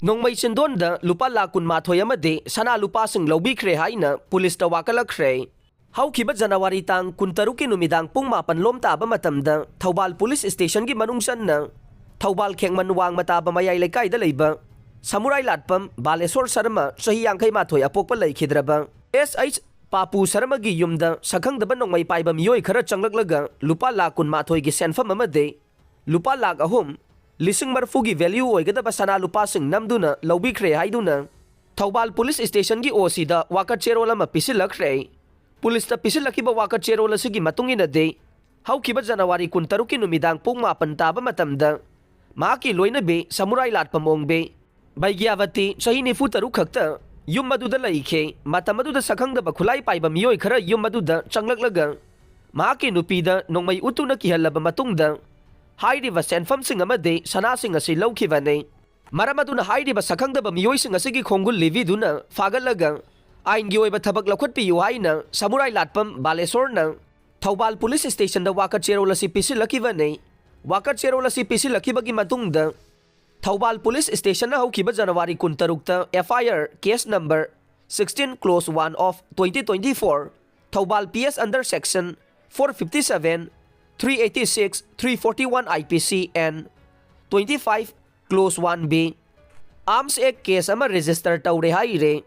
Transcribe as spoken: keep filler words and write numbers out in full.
ꯅꯣꯡꯃꯩ ꯆꯤꯟꯗꯣꯟꯗ ꯂꯨꯄꯥ ꯂꯥꯈ ꯀꯨꯟꯃꯥꯊꯣꯏ ꯑꯃꯗꯤ ꯁꯅꯥ ꯂꯨꯄꯥꯁꯤꯡ ꯂꯧꯕꯤꯈ꯭ꯔꯦ ꯍꯥꯏꯅ ꯄꯨꯂꯤꯁꯇ ꯋꯥꯀꯠꯂꯛꯈ꯭ꯔꯦ꯫ ꯍꯧꯈꯤꯕ ꯖꯅꯋꯥꯔꯤ ꯇꯥꯡ ꯀꯨꯟꯇꯔꯨꯛꯀꯤ ꯅꯨꯃꯤꯗꯥꯡ ꯄꯨꯡ ꯃꯥꯄꯟ ꯂꯣꯝ ꯇꯥꯕ ꯃꯇꯝꯗ ꯊꯧꯕꯥꯜ ꯄꯨꯂꯤꯁ ꯁ꯭ꯇꯦꯁꯟꯒꯤ ꯃꯅꯨꯡ ꯆꯟꯅ ꯊꯧꯕꯥꯜ ꯈꯦꯡꯃꯟ ꯋꯥꯡꯃ ꯇꯥꯕ ꯃꯌꯥꯏ ꯂꯩꯀꯥꯏꯗ ꯂꯩꯕ ꯁꯃꯨꯔꯥꯏ ꯂꯥꯠꯄꯝ ꯕꯥꯂꯦꯁꯣꯔ ꯁꯔꯃ, ꯆꯍꯤ ꯌꯥꯡꯈꯩ ꯃꯥꯊꯣꯏ, ꯑꯄꯣꯛꯄ ꯂꯩꯈꯤꯗ꯭ꯔꯕ ꯑꯦꯁ ꯑꯩꯆ ꯄꯥꯄꯨ ꯁꯔꯃꯒꯤ ꯌꯨꯝꯗ ꯁꯛꯈꯪꯗꯕ ꯅꯣꯡꯃꯩ ꯄꯥꯏꯕ ꯃꯤꯑꯣꯏ ꯈꯔ ꯆꯪꯂꯛꯂꯒ ꯂꯨꯄꯥ ꯂꯥꯈ ꯀꯨꯟꯃꯥꯊꯣꯏꯒꯤ ꯁꯦꯟꯐꯝ ꯑꯃꯗꯤ ꯂꯨꯄꯥ ꯂꯥꯈ ꯑꯍꯨꯝ ꯂꯤꯁꯤꯡ ꯃꯔꯤꯐꯨꯒꯤ value ꯑꯣꯏꯒꯗꯕ ꯁꯅꯥ ꯂꯨꯄꯥꯁꯤꯡ ꯅꯝꯗꯨꯅ ꯂꯧꯕꯤꯈ꯭ꯔꯦ ꯍꯥꯏꯗꯨꯅ ꯊꯧꯕꯥꯜ ꯄꯨꯂꯤꯁ ꯁ꯭ꯇꯦꯁꯟꯒꯤ ꯑꯣ ꯁꯤꯗ ꯋꯥꯀꯠ ꯆꯦꯔꯣꯜ ꯑꯃ ꯄꯤꯁꯤꯜꯂꯛꯈ꯭ꯔꯦ꯫ ꯄꯨꯂꯤꯁꯇ ꯄꯤꯁꯤꯜꯂꯛꯈꯤꯕ ꯋꯥꯀꯠ ꯆꯦꯔꯣꯜ ꯑꯁꯤꯒꯤ ꯃꯇꯨꯡ ꯏꯟꯅꯗꯤ, ꯍꯧꯈꯤꯕ ꯖꯅꯋꯥꯔꯤ ꯀꯨꯟꯇꯔꯨꯛꯀꯤ ꯅꯨꯃꯤꯗꯥꯡ ꯄꯨꯡ ꯃꯥꯄꯟ ꯇꯥꯕ ꯃꯇꯝꯗ ꯃꯍꯥꯛꯀꯤ ꯂꯣꯏꯅꯕꯤ ꯁꯃꯨꯔꯥꯏ ꯂꯥꯠꯄꯝ ꯑꯣꯡꯕꯤ ꯕꯩꯒ꯭ꯌꯥꯕꯇꯤ, ꯆꯍꯤ ꯅꯤꯐꯨ ꯇꯔꯨꯛ ꯈꯛꯇ, ꯌꯨꯝ ꯑꯗꯨꯗ ꯂꯩꯈꯤ꯫ ꯃꯇꯝ ꯑꯗꯨꯗ ꯁꯛꯈꯪꯗꯕ ꯈꯨꯠꯂꯥꯏ ꯄꯥꯏꯕ ꯃꯤꯑꯣꯏ ꯈꯔ ꯌꯨꯝ ꯑꯗꯨꯗ ꯆꯪꯂꯛꯂꯒ ꯃꯍꯥꯛꯀꯤ ꯅꯨꯄꯤꯗ ꯅꯣꯡꯃꯩ ꯎꯠꯇꯨꯅ ꯀꯤꯍꯜꯂꯕ ꯃꯇꯨꯡꯗ ꯍꯥꯏꯔꯤꯕ ꯁꯦꯟꯐꯝꯁꯤꯡ ꯑꯃꯗꯤ ꯁꯅꯥꯁꯤꯡ ꯑꯁꯤ ꯂꯧꯈꯤꯕꯅꯤ꯫ ꯃꯔꯝ ꯑꯗꯨꯅ ꯍꯥꯏꯔꯤꯕ ꯁꯛꯈꯪꯗꯕ ꯃꯤꯑꯣꯏꯁꯤꯡ ꯑꯁꯤꯒꯤ ꯈꯣꯡꯒꯨꯜ ꯂꯤꯕꯤꯗꯨꯅ ꯐꯥꯒꯠꯂꯒ ꯑꯥꯏꯟꯒꯤ ꯑꯣꯏꯕ ꯊꯕꯛ ꯂꯧꯈꯠꯄꯤꯌꯨ ꯍꯥꯏꯅ ꯁꯃꯨꯔꯥꯏ ꯂꯥꯠꯄꯝ ꯕꯥꯂꯦꯁꯣꯔꯅ ꯊꯧꯕꯥꯜ ꯄꯨꯂꯤꯁ ꯁ꯭ꯇꯦꯁꯟꯗ ꯋꯥꯀꯠ ꯆꯦꯔꯣꯜ ꯑꯁꯤ ꯄꯤꯁꯤꯜꯂꯛꯈꯤꯕꯅꯤ꯫ ꯋꯥꯀꯠ ꯆꯦꯔꯣꯜ ꯑꯁꯤ ꯄꯤꯁꯤꯜꯂꯛꯈꯤꯕꯒꯤ ꯃꯇꯨꯡꯗ ꯊꯧꯕꯥꯜ ꯄꯨꯂꯤꯁ ꯁ꯭ꯇꯦꯁꯟꯅ ꯍꯧꯈꯤꯕ January ꯀꯨꯟꯇꯔꯨꯛꯇ F I R case number sixteen clause one of twenty twenty-four, Thoubal P S under section four fifty-seven, three eighty-six, three forty-one I P C and twenty-five clause one B Arms Act case ꯑꯃ register ꯇꯧꯔꯦ ꯍꯥꯏꯔꯦ꯫